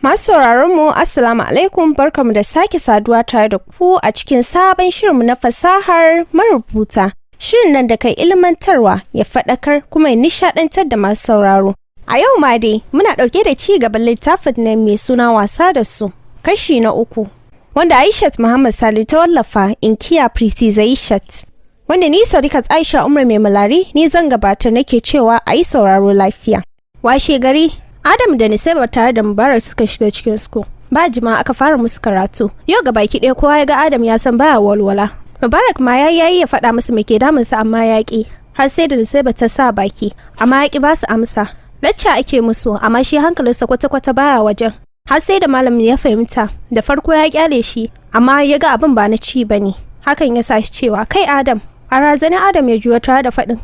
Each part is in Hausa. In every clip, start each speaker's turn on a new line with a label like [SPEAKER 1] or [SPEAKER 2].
[SPEAKER 1] Masu sauraron mu, Assalamu alaikum, barkamu da sake saduwa tare da ku a cikin sabon shirinmu na Fasahar Marubuta. Shirin nan da kai ilmantarwa, ya faɗakar, kuma ya nishaɗantar da masu sauraro. A yau ma dai muna ɗauke da ci gaban littafin nan mai suna Wasa da Su, kashi na 3. Wanda Aishat Muhammad Sali ta wallafa, inkiya Pretty Zaishat. Wanda ni Sadiqat Aisha Umar Mai Malari ni zan gabatar, nake cewa a yi sauraro lafiya. Washe gari Adam da Nisaiba tare da Mubarak suka shiga cikin school. Ba jima aka fara musu karatu. Yau ga baki ɗaya kowa ya ga Adam ya san baya walwala. Mubarak ma ya yayi ya faɗa musu me ke damunsa, amma ya ƙi. Har sai da Nisaiba ta sa baki, amma ya ƙi ba su amsa. Lacca ake musu, amma shi hankalinsa kwata-kwata baya wajen. Har sai da malamin ya fahimta, da farko ya kyale shi, amma ya ga abin ba na ci ba ne. Hakan ya sa shi cewa, "Kai Adam." A razani Adam ya juya tare da faɗin,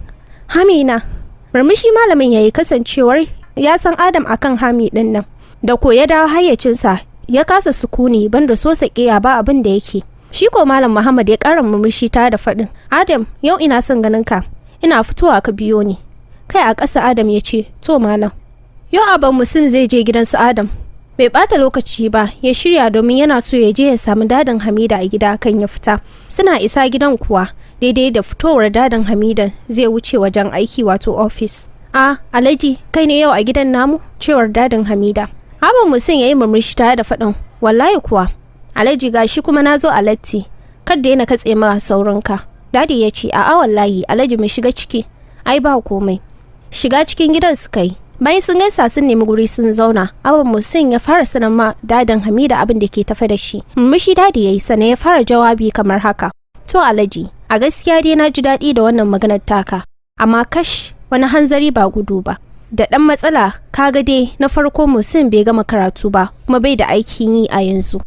[SPEAKER 1] "Hamina." Murmushi malamin ya yi, kasancewar ya san Adam akan hami din nan. Da ko ya dawo hayyacinsa, ya kasa sukuni, banda so sakiya ba abin da yake. Shi ko Malam Muhammad ya ƙara murmushi tare da faɗin, "Adam, yau ina son ganin ka. Ina fitowa ka biyo ni." Kai a ƙasa Adam ya ce, "To malam." Yau Abban Musin zai je gidan su Adam. Bai bata lokaci ba ya shirya, domin yana so ya je ya samu dadin Hamida a gida kan ya fita. Suna isa gidan kuwa daidai da fitowar dadin Hamida zai wuce wajen aiki, wato ofis. "A Alhaji, kai ne yau a gidan namu?" cewar dadin Hamida. Abban Musin ya yi murmushi tare da faɗin, "Wallahi kuwa Alhaji, gashi kuma na zo a latti, kar da yana katse ma saurinka." Dadi ya ce, "A'a wallahi Alhaji, mu shiga ciki, ai ba komai." Shiga cikin gidan suka yi. Bayan sun gaisa, sun nemi guri sun zauna, Abban Musin ya fara sanar ma dadin Hamida abin da ke tafe da shi. Murmushi dadi ya yi, sannan ya fara jawabi kamar haka: "To Alhaji, a gaskiya dai na ji daɗi da wannan maganar taka, amma kash, wani hanzari ba gudu ba, da ɗan matsala. Kaga dai na farko, Musin bai gama karatu ba, kuma bai da aikin yi a yanzu.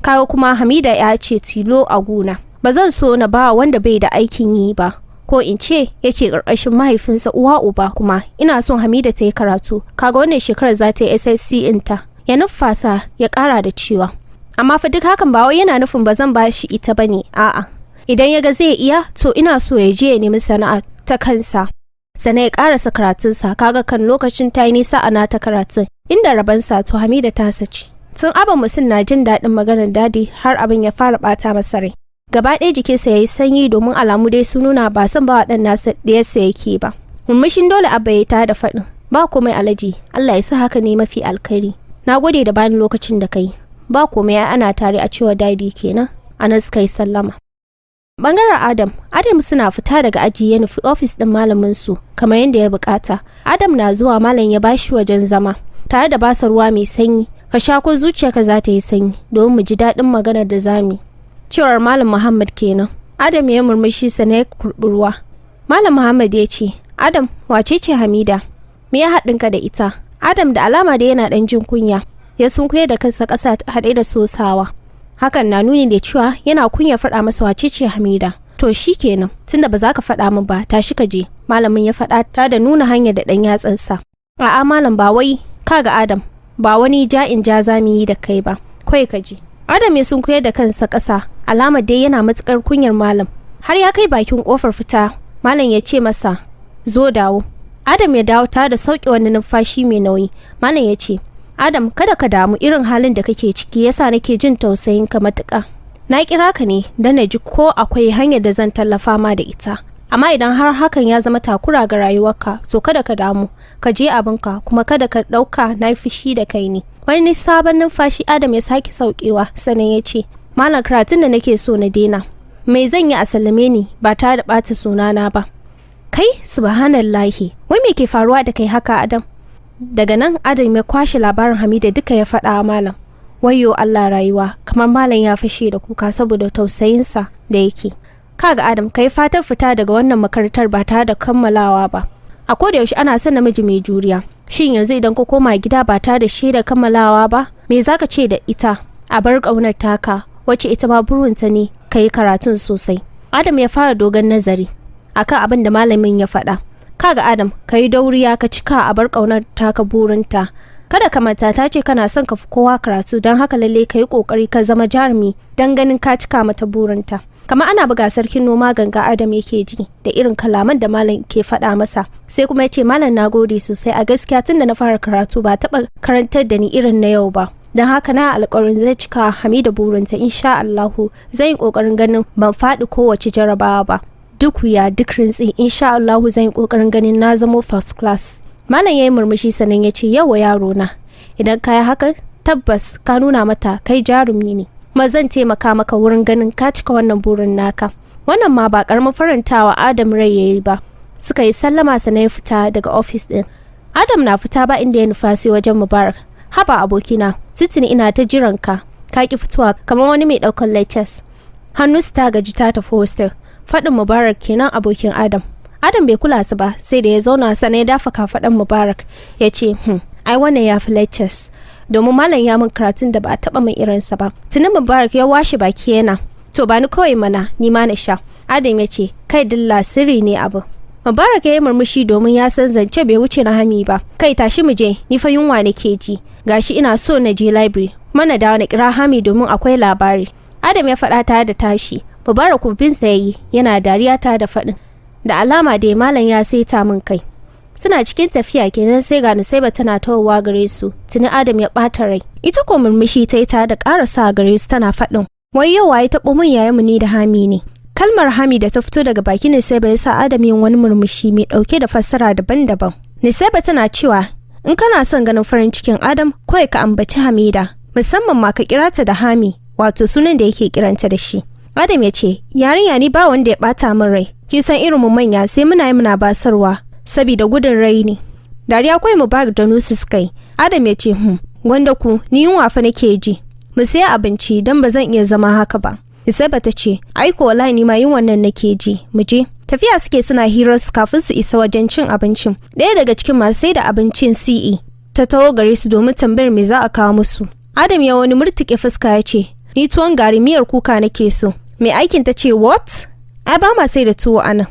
[SPEAKER 1] Kaga kuma Hamida ya ce tilo a gona. Ba zan so na ba wanda bai da aikin yi ba, ko in ce yake ƙarƙashin mahaifinsa. Uwa uba kuma ina son Hamida ta yi karatu. Kaga wannan shekarar za ta yi SSC inta." Ya numfasa ya ƙara da cewa, "Amma fa duk hakan ba wai yana nufin ba zan ba shi ita ba ne, a'a. Idan ya ga zai iya, to ina so ya je ya nemi sana'a ta kansa, sannan ya karasa karatunsa. Kaga kan lokacin ta yi nisa a nata karatun, inda rabansa, to Hamida ta sace." Tun Abba Musin na jin daɗin maganar dadi har abin ya fara ɓata masa rai. Gaba ɗaya jikinsa ya yi sanyi, domin alamu dai sun nuna ba son ba wa ɗan nasa ɗiyarsa yake ba. Murmushin dole Abba ya ta da faɗin, "Ba komai Alhaji, Allah ya sa haka ne mafi alkhairi. Na gode da bani lokacin da kai." "Ba komai, ai ana tare," a cewa dadi kenan. Anan suka yi sallama. Bangaren Adam, Adam suna fita daga aji ya nufi ofis ɗin malamin su kamar yadda ya bukata. Adam na zuwa, malam ya bashi wajen zama tare da basa ruwa mai sanyi. "Ka sha, ko zuciyarka za ta yi sanyi, domin mu ji daɗin maganar da zamu," cewar Malam Muhammad kenan. Adam ya murmushi sannan ya kurɓi ruwa. Malam Muhammad ya ce, "Adam, wace ce Hamida? Me ya haɗinka da ita?" Adam da alama da yana ɗan jin kunya, ya sunkuye da kansa ƙasa haɗe da sosawa. Hakan na nuni da cewa yana kunya faɗa masa wace ce Hamida. "To shi kenan, tunda ba za ka faɗa min ba, tashi ka je," malamin ya faɗa ta da nuna hanyar da ɗan yatsansa. "A'a malam, ba wai kaga Adam, ba wani ja'in ja za mu yi da kai ba, kawai ka je." Adam ya sunkuyar da kansa ƙasa, alamar dai yana matuƙar kunyar malam. Har ya kai bakin ƙofar fita, malam ya ce masa, "Zo, dawo." Adam ya dawo tare da sauke wani numfashi mai nauyi. Malam ya ce, "Adam, kada ka damu, irin halin da kake ciki yasa nake jin tausayin ka matuƙa. Na kira ka ne don na ji ko akwai hanyar da zan tallafa ma da ita. Amma idan har hakan ya zama takura ga rayuwarka, to kada ka damu, ka je abinka, kuma kada ka ɗauka na fushi da kai ne." Wani sabon numfashi Adam ya sake saukewa, sannan ya ce, "Malam, karatun da nake so na daina. Me zan yi a sallame ni ba tare da ɓata sunana ba?" "Kai, subhanallahi, wai me ke faruwa da kai haka, Adam?" Daga nan Adam ya kwashe labarin Hamida duka ya faɗa wa malam. Wayyo Allah rayuwa, kamar malam ya fashe da kuka saboda tausayinsa da yake. "Kaga Adam, kai fatar fita daga wannan makarantar ba tare da kammalawa ba. A koda yaushe ana son namiji mai juriya. Shin yanzu idan ka koma gida ba tare da shaidar kammalawa ba, me zaka ce da ita a bar ƙaunar taka, wacce ita ma burinta ne ka yi karatun sosai?" Adam ya fara dogon nazari akan abin da malamin ya faɗa. "Kaga Adam, ka yi dauriya ka cika a bar ƙaunar taka burinta. Kada ka manta ta ce kana son ka fi kowa karatu, don haka lalle ka yi ƙoƙari ka zama jarumi don ganin ka cika mata burinta." Kamar ana buga sarkin noma ganga Adam yake ji da irin kalaman da malam ke faɗa masa. Sai kuma ya ce, "Malam, na gode sosai. A gaskiya tun da na fara karatu ba taɓa karantar da ni irin na yau ba. Don haka na alƙawarin zai cika Hamida burinta insha Allahu. Zan yi ƙoƙarin ganin ban faɗi kowace jarabawa ba. Duk wuya duk rintsi, insha Allahu zan yi ƙoƙarin ganin na zamo first class. Malam ya yi murmushi sannan ya ce, "Yawa yaro na, idan ka yi haka tabbas ka nuna mata kai jarumi ne. Kuma zan taimaka maka wurin ganin ka cika wannan burin naka." Wannan ma ba karamin farantawa Adam rai yayi ba. Suka yi sallama sannan ya fita daga ofis din. Adam na fita ba inda ya nufa sai wajen Mubarak. "Haba abokina, titini ina ta jiran ka, ka ki fitowa kamar wani mai ɗaukar lectures." "Hannu ta gaji ta tafi hostel," faɗin Mubarak kenan, abokin Adam. Adam bai kula su ba sai da ya zauna sannan ya dafa kafaɗan Mubarak ya ce, Ai wannan ya fi lectures, domin malam ya min karatun da ba a taɓa min irinsa ba." Tuni Mubarak ya washe baki yana, "To ba ni kawai mana, ni ma na sha." Adam ya ce, "Kai dilla, sirri ne abu." Mubarak ya yi murmushi domin ya san zance bai wuce na Hami ba. "Kai, tashi mu je, ni fa yunwa nake ji. Gashi ina so na je library, kuma na dawo na kira Hami domin akwai labari." Adam ya faɗa tare da tashi. Mubarak binsa ya yi yana dariya tare da faɗin, "Da alama dai malam ya saita min kai." Suna cikin tafiya kenan sai ga Nusaiba tana tawowa gare su. Tuni Adam ya ɓata rai. Ita ko murmushi ta yi tare da ƙarasa gare su tana faɗin, "Wai yau waye taɓo min yayanmu ni da Hami ne?" Kalmar Hami da ta fito daga bakin Nusaiba ya sa Adam yin wani murmushi mai ɗauke da fassara daban-daban. Nusaiba tana cewa in kana son ganin farin cikin Adam, kawai ka ambaci Hamida, musamman ma ka kira ta da Hami, wato sunan da yake kiranta da shi. Adam ya ce, "Yarinya, ni ba wanda ya bata min rai. Kin san irin mu manya sai muna yi muna basarwa saboda gudun rai ne." Dariya kawai Mubarak da Nusu suka yi. Adam ya ce, Gwanda ku, ni yunwa fa nake ji. Mu siya abinci don ba zan iya zama haka ba." Isaba ta ce, "Ai ko wallahi ni ma yunwan nan nake ji, mu je." Tafiya suke suna hirar su kafin su isa wajen cin abincin. Ɗaya daga cikin masu sai da abincin CE ta taho gare su domin tambayar me za a kawo musu. Adam ya wani murtuke fuska ya ce, "Ni tuwon gari miyar kuka nake so." Mai aikin ta ce, "What? Ai ba ma sai da tuwo anan."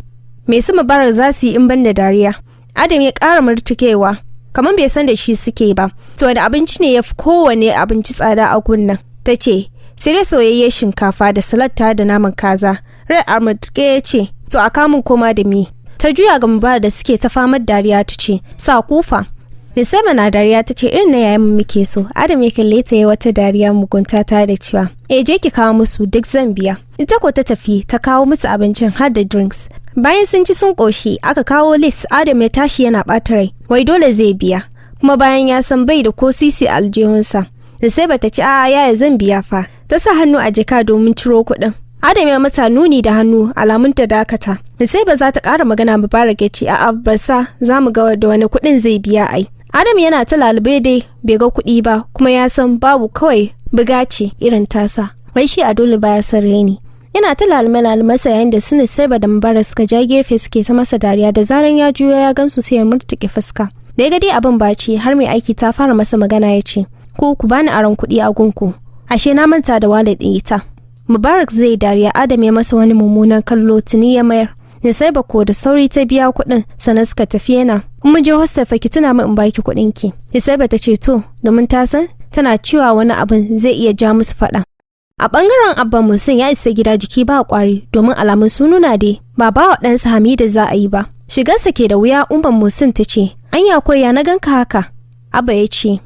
[SPEAKER 1] Me su Mubarak za su yi in ban da dariya? Adam ya ƙara murtukewa, kamar bai san da shi suke ba. "To da abinci ne ya fi kowane abinci tsada a gunnan?" Ta ce, "Sai dai soyayyen shinkafa da salad tare da naman kaza." Rai a murtuke ya ce, "To a kamun koma da mi." Ta juya ga Mubarak da suke ta famar dariya ta ce, "Sa kufa." Nisema na dariya ta ce, "Irin na yayan mu muke so." Adam ya kalle ta yi wata dariya mugunta ta da cewa, "E, je ki kawo musu duk, zan biya." Ita ko ta tafi ta kawo musu abincin har da drinks. Bayan sun ci sun koshi aka kawo list. Adam ya tashi yana ɓata rai. Wai dole zai biya. Kuma bayan ya san bai da ko sisi aljihunsa. Da sai bata ci, "A'a yaya, zan biya fa." Ta sa hannu a jaka domin ciro kuɗin. Adam ya mata nuni da hannu alamun ta dakata. Sai ba za ta ƙara magana, Mubarak ya ce, "A'a basa, za mu ga da wani kuɗin zai biya ai." Adam yana ta lalube dai bai ga kuɗi ba, kuma ya san babu, kawai buga ce irin tasa. Wai shi a dole baya son raini. Yana ta lalume lalume yayin da Sini Saiba da Mubarak suka ja gefe suke ta masa dariya, da zaran ya juyo ya gamsu sai ya murtuke fuska. Da ya ga dai abin baci har mai aiki ta fara masa magana ya ce, "Ko ku bani aron kuɗi a gunku. Ashe na manta da wallet ɗin ita." Mubarak zai dariya Adam ya masa wani mummunan kallo, tuni ya mayar. Nisaiba ko da sauri ta biya kuɗin sannan suka tafi yana, "In mun je hostel fa ki tuna min in baki kuɗin ki." Nisaiba ta ce to, domin ta san tana cewa wani abin zai iya ja musu faɗa. A ɓangaren Abban Musin ya isa gida jiki ba ƙwari, domin alamun sun nuna dai ba ba wa ɗansa Hamida za a yi ba. Shigarsa ke da wuya Umar Musin ta ce, "Anya ko ya na ganka haka?" Abba ya ce,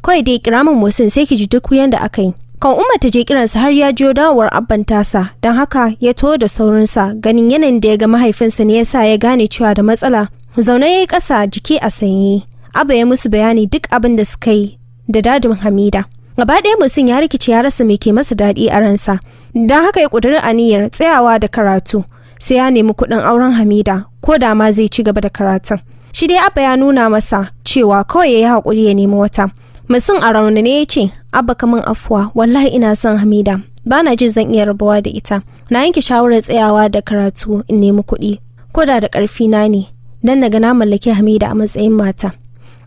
[SPEAKER 1] Kawai dai kira min Musin sai ki ji duk yanda aka yi." Kan Umar ta je kiransa har ya jiyo dawowar abban tasa, don haka ya taho da saurinsa. Ganin yanayin da ya ga mahaifinsa ne yasa ya gane cewa da matsala. Zaune ya yi ƙasa jiki a sanye. Abba ya musu bayani duk abin da suka yi da dadin Hamida. Gaba ɗaya Musin ya rikice, ya rasa me ke masa daɗi a ransa. Don haka ya ƙudiri aniyar tsayawa da karatu, sai ya nemi kuɗin auren Hamida ko da ma zai ci gaba da karatun. Shi dai Abba ya nuna masa cewa kawai ya yi haƙuri ya nemi wata. Musin a raunane ya ce, "Abba, ka min afuwa, wallahi ina son Hamida. Bana jin zan iya rabuwa da ita. Na yanke shawarar tsayawa da karatu in nemi kuɗi, ko da da ƙarfi na ne, don na ga na mallaki Hamida a matsayin mata."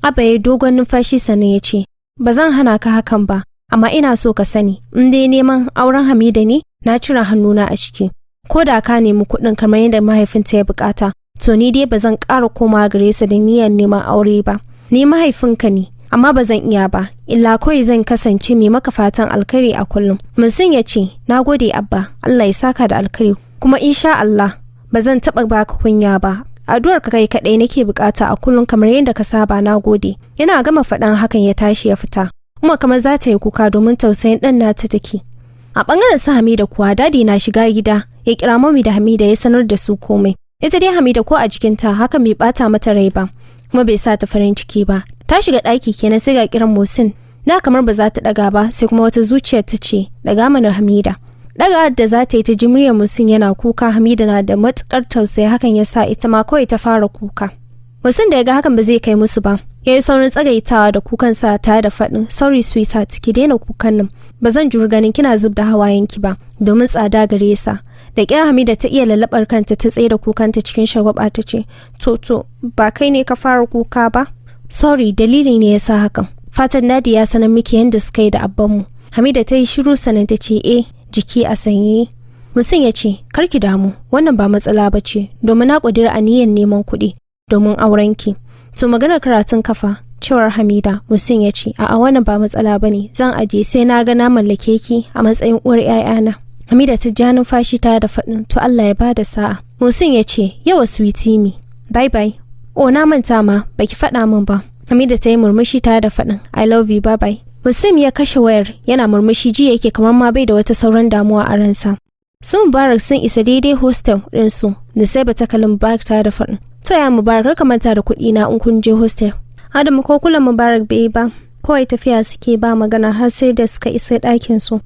[SPEAKER 1] Abba ya yi dogon numfashi sannan ya ce, "Ba zan hana ka hakan ba, amma ina so ka sani, in dai neman auren Hamida ne, na cire hannuna a ciki. Ko da ka nemi kuɗin kamar yadda mahaifinta ya bukata, to ni dai ba zan ƙara komawa gare sa da niyyar neman aure ba. Ni mahaifinka ne, amma ba zan iya ba, illa kawai zan kasance mai maka fatan alkhairi a kullum." Musin ya ce, "Na gode Abba, Allah ya saka da alkhairi, kuma insha Allah ba zan taɓa baka kunya ba. Addu'ar ka kai kaɗai nake bukata a kullum kamar yadda ka saba, na gode." Yana gama faɗan hakan ya tashi ya fita. Kuma kamar za ta yi kuka domin tausayin ɗan nata take. A ɓangaren su Hamida kuwa, Daddy na shiga gida ya kira Mummy da Hamida ya sanar da su komai. Ita dai Hamida ko a jikinta, hakan bai bata mata rai ba, kuma bai sa ta farin ciki ba. Ta shiga ɗaki kenan sai ga kiran Musin. Na kamar ba za ta ɗaga ba, sai kuma wata zuciyar ta ce, "Ɗaga mana, Hamida." Ɗaga da za ta yi, ta ji muryar Musin yana kuka. Hamida na da matukar tausayi, hakan ya sa ita ma kawai ta fara kuka. Musin da ya ga hakan ba zai kai musu ba, ya yi saurin tsagaitawa da kukansa tare da faɗin, "Sorry sweetheart, ki daina kukan nan, ba zan juri ganin kina zub da hawayenki ba domin tsada gare sa." Da ƙyar Hamida ta iya lallabar kanta ta tsaye da kukanta. Cikin shagwaba ta ce, "To, ba kai ne ka fara kuka ba? Sorry, dalili ne ya sa hakan. Fatan Daddy ya sanar miki yadda suka yi da abbanmu." Hamida ta yi shiru sannan ta ce, "Eh," jiki a sanye. Musin ya ce, "Kar ki damu, wannan ba matsala ba ce, domin na ƙudiri aniyan neman kuɗi domin aurenki." "To maganar karatun kafa?" cewar Hamida. Musin ya ce, "A'a, wannan ba matsala ba ne, zan aje sai na ga na mallake ki a matsayin uwar 'ya'yana." Hamida ta ja numfashi ta da faɗin, "To Allah ya bada sa'a." Musin ya ce, "Yauwa sweetie me, bye bye. Oh, na manta ma, baki faɗa min ba." Hamida ta yi murmushi tare da faɗin, "I love you, bye bye." Musim ya kashe wayar yana murmushi, ji yake kamar ma bai da wata sauran damuwa a ransa. Su Mubarak sun isa daidai hostel ɗinsu da sai bata kalli Mubarak tare da faɗin, "To ya Mubarak, ka manta da kuɗi na in kun je hostel." Adamu ko kula Mubarak bai ba, kawai tafiya suke ba magana har sai da suka isa ɗakin su.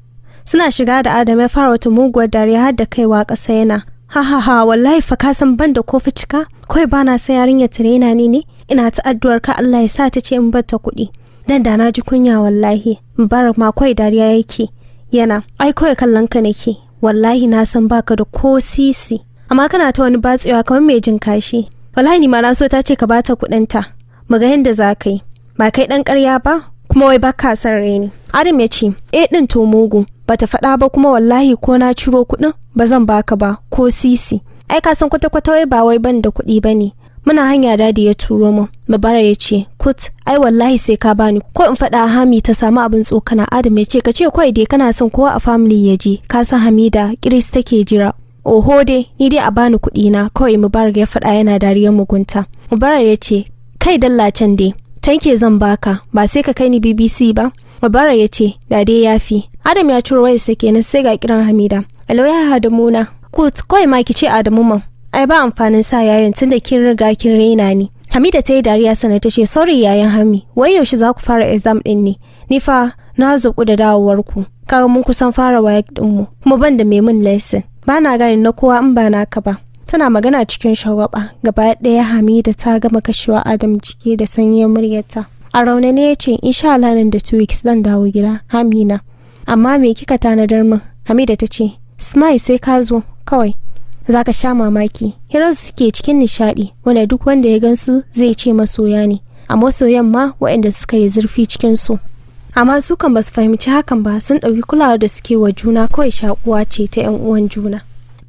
[SPEAKER 1] Suna shiga da Adam ya fara wata muguwar dariya har da kaiwa ƙasa yana, "Ha ha ha, wallahi fa ka san ban da kofi cika, kawai bana san yarinyar ta raina ni ne, ina ta addu'ar ka Allah ya sa ta ce in bar ta kuɗi. Dan da na ji kunya wallahi." Mubarak ma kawai dariya yake yana, "Ai kawai kallon ka nake, wallahi na san baka da ko sisi, amma kana ta wani batsewa kamar mai jin kashi. Wallahi ni ma na so ta ce ka bata kuɗinta, mu ga yadda za ka yi, ba kai ɗan ƙarya ba, kuma wai baka son raini." Adam ya ce, "Eh ɗin, to mugu, bata faɗa ba, kuma wallahi ko na ciro kuɗin ba zan baka ba ko sisi. Ai ka san kwata-kwata wai ba wai ban da kuɗi ba ne, muna hanya Daddy ya turo min." Mubarak ya ce, "Kut, ai wallahi sai ka bani, ko in faɗa Hami ta samu abin tsokana." Adam ya ce, "Ka ce kawai dai kana son kowa a family ya je, ka san Hamida kiris take jira." "Oho dai, ni dai a bani kuɗi na kawai," Mubarak ya faɗa yana dariyar mugunta. Mubarak ya ce, "Kai dalla can dai, tanke zan baka, ba sai ka kai ni BBC ba." Mubarak ya ce, "Da dai yafi." Adam ya ciro wayarsa kenan sai ga kiran Hamida. "Hello ya Adamu na." "Kut, kawai ma ki ce Adamu man. Ai ba amfanin sa yayin tunda kin riga kin raina ni." Hamida ta yi dariya sannan ta ce, "Sorry yayan Hami, wai yaushe za ku fara exam din ne? Ni fa na zuku da dawowar ku. Kaga mun kusan fara WAEC din mu, kuma ban da mai mun lesson. Ba na gane na kowa in ba naka ba." Tana magana cikin shagwaba. Gaba ɗaya Hamida ta gama kashewa Adam jiki da sanyin muryarta. A raunane ya ce, "Insha Allah nan da 2 weeks zan dawo gida, Hamina. Amma me kika tanadar min?" Hamida ta ce, "Smile, sai ka zo kawai za ka sha mamaki." Hirar suke cikin nishaɗi wanda duk wanda ya gansu zai ce masoya ne, a masoyan ma waɗanda suka yi zurfi cikin su. Amma su kan basu fahimci hakan ba, sun ɗauki kulawa da suke wa juna kawai shakuwa ce ta 'yan uwan juna.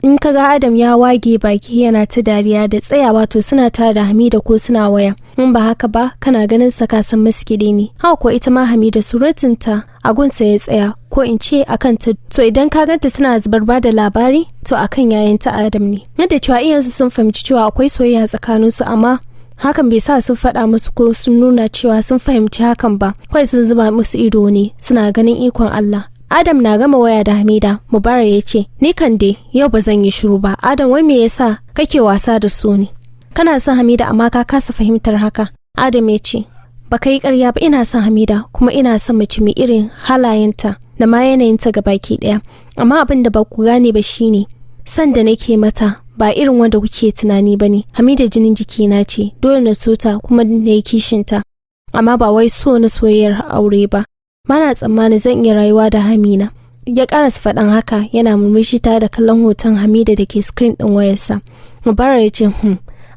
[SPEAKER 1] In ka ga Adam ya wage baki yana ta dariya da tsayawa, to suna tare da Hamida ko suna waya. In ba haka ba, kana ganin sa ka san maskide ne. Haka ko ita ma Hamida, surutunta a gunsa ya tsaya, ko in ce akan ta. To idan ka ganta tana zubar ba da labari, to akan yayan ta Adam ne. Duk da cewa iyansu sun fahimci cewa akwai soyayya tsakaninsu, amma hakan bai sa sun faɗa musu ko sun nuna cewa sun fahimci hakan ba. Kawai sun zuba musu ido ne suna ganin ikon Allah. Adam na gama waya da Hamida, Mubarak ya ce, "Ni kan dai yau ba zan yi shiru ba. Adam, wai me yasa kake wasa da su ne? Kana son Hamida amma ka kasa fahimtar haka." Adam ya ce, "Ba ka yi ƙarya ba, ina son Hamida kuma ina son mace mai irin halayenta da ma yanayinta ga baki ɗaya. Amma abin da ba ku gane ba shine son da nake mata ba irin wanda kuke tunani ba ne. Hamida jinin jikina ce, dole na so ta kuma na yi kishinta. Amma ba wai so na soyayyar aure ba. Bana tsammanin zan iya rayuwa da Hamina." Ya karasa faɗan haka yana murmushi tare da kallon hoton Hamida da ke screen ɗin wayarsa. Mubarak ya ce,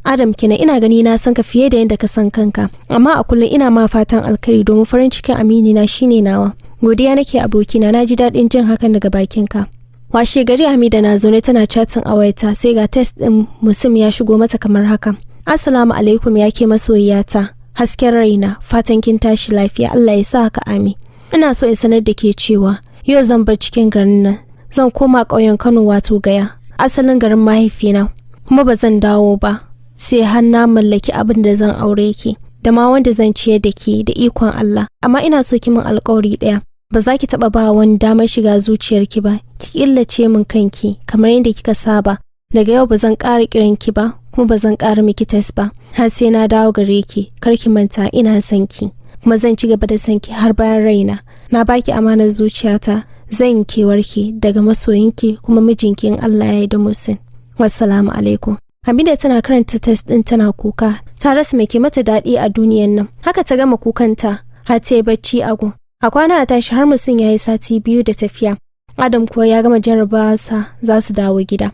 [SPEAKER 1] Adam kenan, ina gani na san ka fiye da yadda ka san kanka, amma a kullum ina ma fatan alkhairi domin farin cikin aminina shine nawa. Godiya nake abokina, na ji daɗin jin hakan daga bakinka. Washe gari Hamida na zaune tana chatting a wayarta sai ga text ɗin Musim ya shigo mata kamar haka. "Assalamu alaikum ya ke masoyiyata, hasken raina, fatan kin tashi lafiya, Allah ya sa haka, amin. Ina so in sanar da ke cewa yau zan bar cikin garin nan, zan koma ƙauyen Kano, wato Gaya, asalin garin mahaifina, kuma ba zan dawo ba sai har na mallaki abin da zan aure ki." da ma wanda zan ciyar da ke da ikon Allah. Amma ina so ki min alƙawari ɗaya. Ba za ki taɓa ba wani damar shiga zuciyarki ba, ki killace min kanki kamar yadda kika saba. Daga yau ba zan ƙara kiran ki ba, kuma ba zan ƙara miki test ba, har sai na dawo gare ki. Kar ki manta ina son ki, kuma zan ci gaba da son ki har bayan raina. Na baki amanar zuciyata, zan kewarki daga masoyinki kuma mijinki in Allah ya yarda, Musin. Wassalamu alaikum. Hamida tana karanta test din tana kuka, ta rasa mai ke mata daɗi a duniyan nan. Haka ta gama kukanta har ta yi bacci a gun. A kwana a tashi har Musin ya yi sati 2 da tafiya. Adam kuwa ya gama jarrabawarsa, za su dawo gida.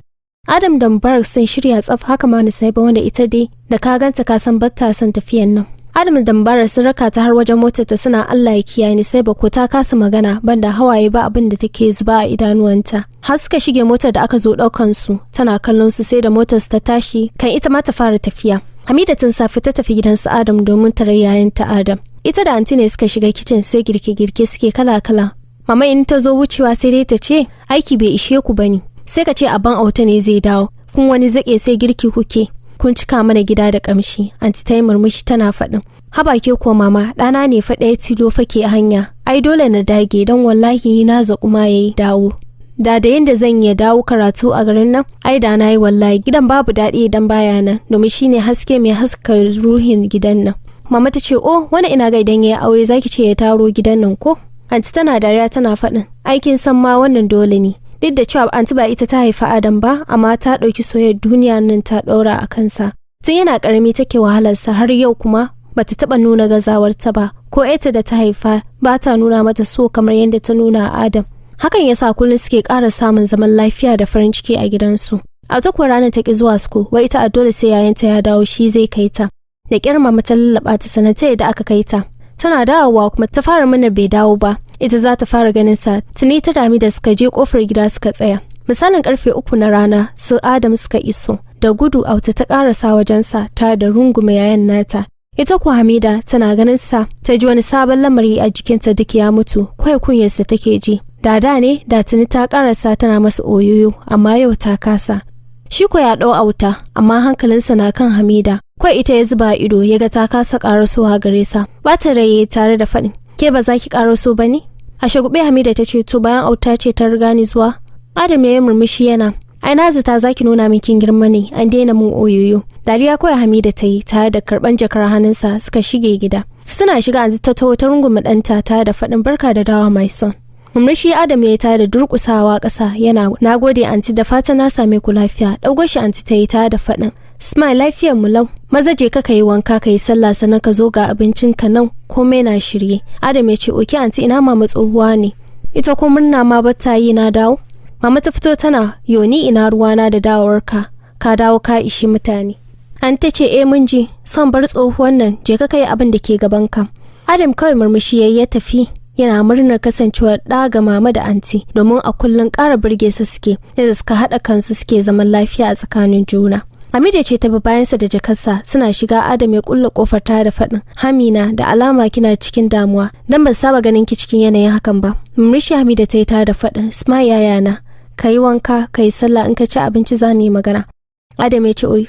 [SPEAKER 1] Adam da Mubarak sun shirya tsaf, haka ma Nusaiba, wanda ita dai da ka ganta ka san batta son tafiyan nan. Adam da Mubarak sun raka ta har wajen motarta suna "Allah ya kiyaye." Nusaiba ko ta kasa magana, banda hawaye ba abin da take zuba a idanuwanta. Har suka shige motar da aka zo ɗaukan su, tana kallon su sai da motar su ta tashi kan ita ma ta fara tafiya. Hamida tun safe ta tafi gidan su Adam domin tarar yayanta Adam. Ita da anti ne suka shiga kicin, sai girke-girke suke kala-kala. Mama in ta zo wucewa sai dai ta ce, "Aiki bai ishe ku bane. Sai ka ce abban auta ne zai dawo. Kun wani zake sai girki kuke. Kun cika mana gida da kamshi." Anti ta yi murmushi tana faɗin, "Haba ke ko mama, ɗana ne fa ɗaya tilo fa ke hanya. Ai dole na dage, don wallahi ni na zaƙu ma yayi dawo. Da yanda zan iya dawo karatu a garin nan, ai da na yi. Wallahi gidan babu daɗi idan baya nan, domin shine haske mai haska ruhin gidan nan." Mama ta ce, "Oh, wani ina ga idan ya aure zaki ce ya taro gidan nan ko?" Anti tana dariya tana faɗin, "Aikin san ma wannan dole ne." Duk da cewa anti ba ita ta haifa Adam ba, amma ta ɗauki soyayyar duniya nan ta ɗaura a kansa. Tun yana ƙarami take wahalarsa, har yau kuma bata taɓa nuna gazawarta ba. Ko ita da ta haifa ba ta nuna mata so kamar yadda ta nuna a Adam. Hakan yasa kullum suke ƙara samun zaman lafiya da farin ciki a gidansu. A duk ranar ta ki zuwa school, wai ita a dole sai yayanta ya dawo shi zai kai ta. Da ƙyar mama ta lallaɓa ta sannan ta yadda aka kai ta. Tana dawowa kuma ta fara mana bai dawo ba, ita za ta fara ganin sa. Tuni ta dami da suka je kofar gida suka tsaya. Misalin karfe 3 na rana su Adam suka iso. Da gudu auta ta karasa wajensa ta da rungume yayan nata. Ita kuwa Hamida tana ganin sa ta ji wani sabon lamari a jikinta duk ya mutu, kwai kunyarsa take ji. Da da ne da tuni ta karasa tana masa oyoyo, amma yau ta kasa. Shi ko ya ɗau auta, amma hankalinsa na kan Hamida. Kwai ita ya zuba ido, ya ga ta kasa karasowa gare sa. Bata rai tare da faɗin, "Ke ba za ki karaso ba ne?" A shagube Hamida ta ce, "To, bayan auta ce ta riga ni zuwa." Adam ya yi murmushi yana, "Ai na zata za ki nuna min kin girma ne, an daina mun oyoyo." Dariya kawai Hamida ta yi tare da karban jakar hannunsa suka shige gida. Suna shiga anti ta taho ta rungume ɗanta tare da faɗin, "Barka da dawa, my son." Murmushi Adam ya yi tare da durƙusawa ƙasa yana, "Nagode anti, da fatan na same ku lafiya." Ɗaugo shi anti ta yi tare da faɗin, "Smile, lafiyar mu lau. Maza je ka yi wanka ka yi sallah, sannan ka zo ga abincin ka nan, komai na shirye." Adam ya ce, "Okay anti, ina mama tsohuwa ne? Ita ko murna ma bata yi na dawo?" Mama ta fito tana, "Yoni ina ruwana da dawowarka, ka dawo ka ishi mutane." An ta ce, "Eh, mun ji, son bar tsohuwan nan, je ka kai abin da ke gabanka." Adam kawai murmushi yayi ya tafi, yana murnar kasancewar ɗa ga mama da anti, domin a kullum ƙara burge su suke yadda suka haɗa kansu suke zaman lafiya a tsakanin juna. Hamida ce ta bi bayansa da jakarsa. Suna shiga Adam ya kulle kofar ta da faɗin, "Hamina, da alama kina cikin damuwa, dan ban saba ganin ki cikin yanayin hakan ba." Murmushi Hamida ta yi tare da faɗin, "Smile yayana, ka yi wanka ka yi sallah, in ka ci abinci za mu yi magana." Adam ya ce, "Oi,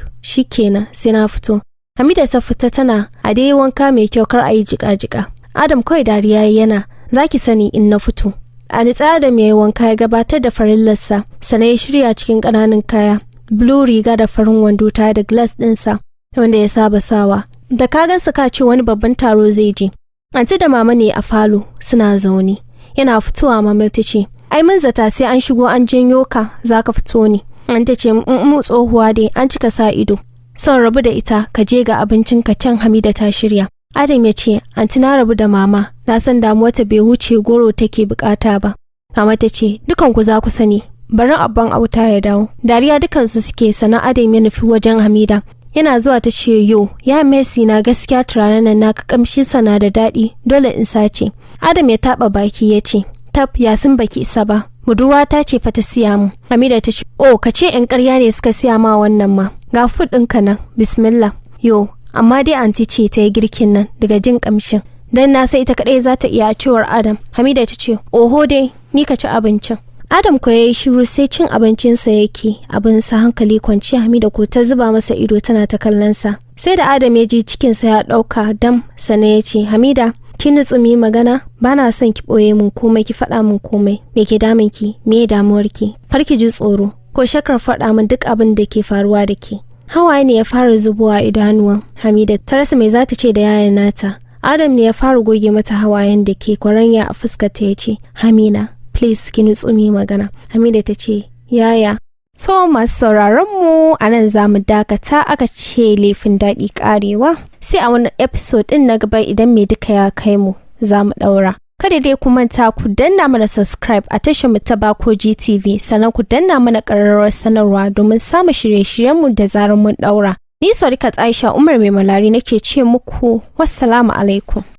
[SPEAKER 1] kenan, sai na fito." Hamida ta fita tana, "A dai wanka mai kyau, kar a yi jika-jika." Adam kawai dariya yana, "Za ki sani in na fito." A nitsa Adam ya yi wanka, ya gabatar da farillarsa, sannan ya shirya cikin ƙananan kaya, blue riga da farin wando tare da glass ɗinsa wanda ya saba sawa. Da ka gansa ka ce wani babban taro zai je. Anti da mama ne a falo suna zaune. Yana fitowa mama ta ce, "Ai mun zata sai an shigo an janyo ka za ka fito ne." An ta ce, "Mu tsohuwa dai an cika sa ido. Son rabu da ita, ka je ga abincin ka can, Hamida ta shirya." Adam ya ce, "Anti, na rabu da mama, na san damuwarta bai wuce goro take bukata ba." Mama ta ce, "Dukan ku za ku sani, bari abban auta ya dawo." Dariya dukansu suke, sannan Adam ya nufi wajen Hamida. Yana zuwa ta ce, "Yo ya Messi na, gaskiya turaren nan naka kamshin sa na da daɗi, dole in sace." Adam ya taɓa baki ya ce, "Tab, yasin baki isa ba, budurwa ta ce fa ta siya mu." Hamida ta ce, "Oh, ka ce yan ƙarya ne suka siya ma wannan ma. Ga food ɗinka nan, bismillah." "Yo, amma dai anti ce ta yi girkin nan daga jin kamshin, dan na sai ita kaɗai za ta iya," cewar Adam. Hamida ta ce, "Oho dai, ni ka ci abincin." Adam ko ya yi shiru, sai cin abincinsa yake abinsa hankali kwanci. Hamida ko ta zuba masa ido tana ta kallonsa. Sai da Adam ya ji cikinsa ya ɗauka dam sannan ya ce, "Hamida, ki nutsu mu yi magana. Ba na son ki ɓoye min komai, ki faɗa min komai. Me ke damun ki? Me damuwar ki? Kar ki ji tsoro ko shakar faɗa min duk abin da ke faruwa da ke." Hawaye ne ya fara zubowa idanuwan Hamida, ta rasa mai za ta ce da yayan nata. Adam ne ya fara goge mata hawayen da ke kwaranya a fuskarta, ya ce, "Hamina, please, ki nutsu mu yi magana." Hamida ta ce, "Yaya." To, masu sauraron mu, a nan za mu dakata. Aka ce laifin daɗi ƙarewa. Sai a wani episode ɗin na gaba, idan mai duka ya kai mu, za mu ɗaura. Kada dai ku manta ku danna mana subscribe a tashar mu ta Bako GTV, sannan ku danna mana ƙararrawar sanarwa domin samun shirye-shiryenmu da zarar mun ɗaura. Ni Sadiqat Aisha Umar Mai Malari nake ce muku wassalamu alaikum.